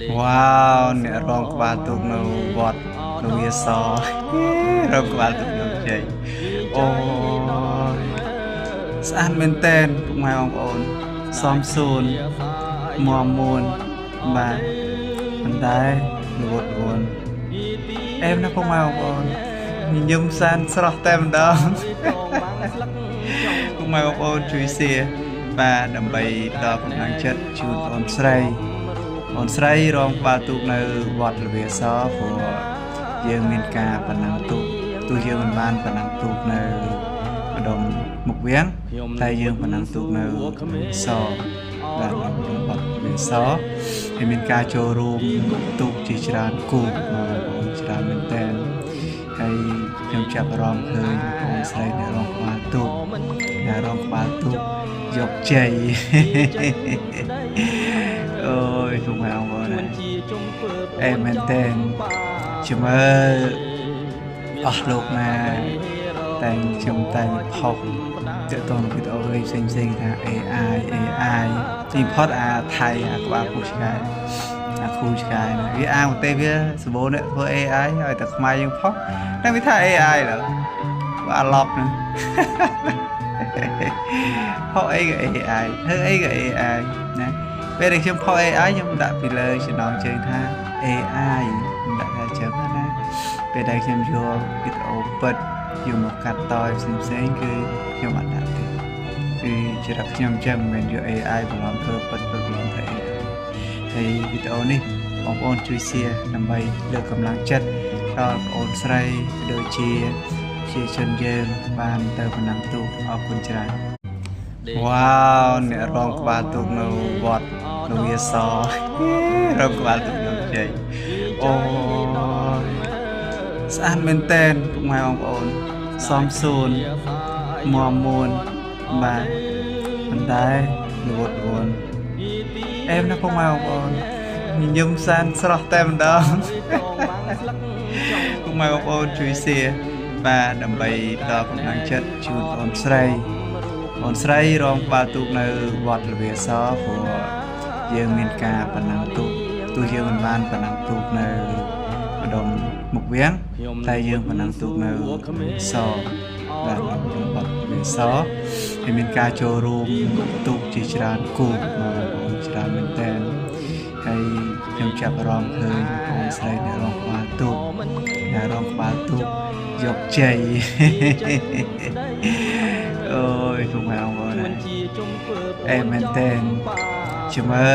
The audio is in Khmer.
វ៉ាវអ្នករងក្បាលទូកនៅវត្តនៅវាសរងក្បាលទូកយកជ័យអូយស្អាតមែនតែនពុកម៉ែបងប្អូនសំសួនមមួនបាទប៉ុន្តែរវត់រវនអែមណាស់ពុកម៉ែបងប្អូនញញឹមសានស្រស់តែម្ដងពុកម៉ែបងប្អូនជួយ share បាទដើម្បីដល់កម្លាំងចិត្តជូនបងស្រី អូនស្រីរងក្បាលទូកនៅវត្តលវាសព្រោះយើងមានការប៉ុណ្ណឹងទូកទោះយើងមិនបានប៉ុណ្ណឹងទូកនៅម្ដុំមុខវៀងតែយើងប៉ុណ្ណឹងទូកនៅសបាទនៅក្នុងវត្តលវាសហើយមានការចូលរួមទូកជាច្រើនគូបងប្អូនច្រើនមែនតើហើយខ្ញុំចាប់អារម្មណ៍ឃើញបងស្រីអ្នករងក្បាលទូកអ្នករងក្បាលទូកយកជ័យអូយពុកម៉ែបងប្អូនអេមែនតើជំមើអស់លោកណាតែងខ្ញុំតែងផុសទាក់ទងនឹងវីដេអូផ្សេងផ្សេងថា AI AI ទីផុតអាថៃអាក្បាលពូឆ្កែអាគ្រូឆ្កែណាវាអាងប្រទេសវាសម្បូរអ្នកធ្វើ AI ឲ្យតែខ្មែរយើងផុសតែវាថា AI ឡើយអាឡប់ណាផុសអីក៏ AI ធ្វើអីក៏ AI ណាពេលដែលខ្ញុំផុស AI ខ្ញុំដាក់ពីលើចំណងជើងថា AI ខ្ញុំដាក់ថាចឹងណាពេលដែលខ្ញុំយកវីដេអូពិតយកមកកាត់តផ្សេងផ្សេងគឺខ្ញុំអត់ដាក់ទេគឺជារកខ្ញុំចឹងមិនមែនយក AI បន្លំធ្វើពិតពិតបន្លំធ្វើ AI ហើយវីដេអូនេះបងប្អូនជួយ share ដើម្បីលើកកម្លាំងចិត្តដល់បងប្អូនស្រីដូចជាជាជនយើងបានទៅប៉ុណ្ណឹងទូកអរគុណច្រើនវ៉ាវអ្នករងក្បាលទូកនៅវត្តនៅវាសរងក្បាលទូកយកជ័យអូយស្អាតមែនតែនពុកម៉ែបងប្អូនសំសួនមមួនបាទប៉ុន្តែរវត់រវនអែមណាស់ពុកម៉ែបងប្អូនញញឹមសានស្រស់តែម្ដងពុកម៉ែបងប្អូនជួយ share បាទដើម្បីដល់កម្លាំងចិត្តជូនបងស្រីបងស្រីរងក្បាលទូកនៅវត្តលវាសព្រោះយើងមានការប៉ុណ្ណឹងទូកទោះយើងមិនបានប៉ុណ្ណឹងទូកនៅម្ដុំមុខវៀងតែយើងប៉ុណ្ណឹងទូកនៅសបាទនៅក្នុងវត្តលវាសហើយមានការចូលរួមទូកជាច្រើនគូបងប្អូនច្រើនមែនតើហើយខ្ញុំចាប់អារម្មណ៍ឃើញបងស្រីអ្នករងក្បាលទូកអ្នករងក្បាលទូកយកជ័យអូយពុកម៉ែបងប្អូនអេមែនតើជំមើ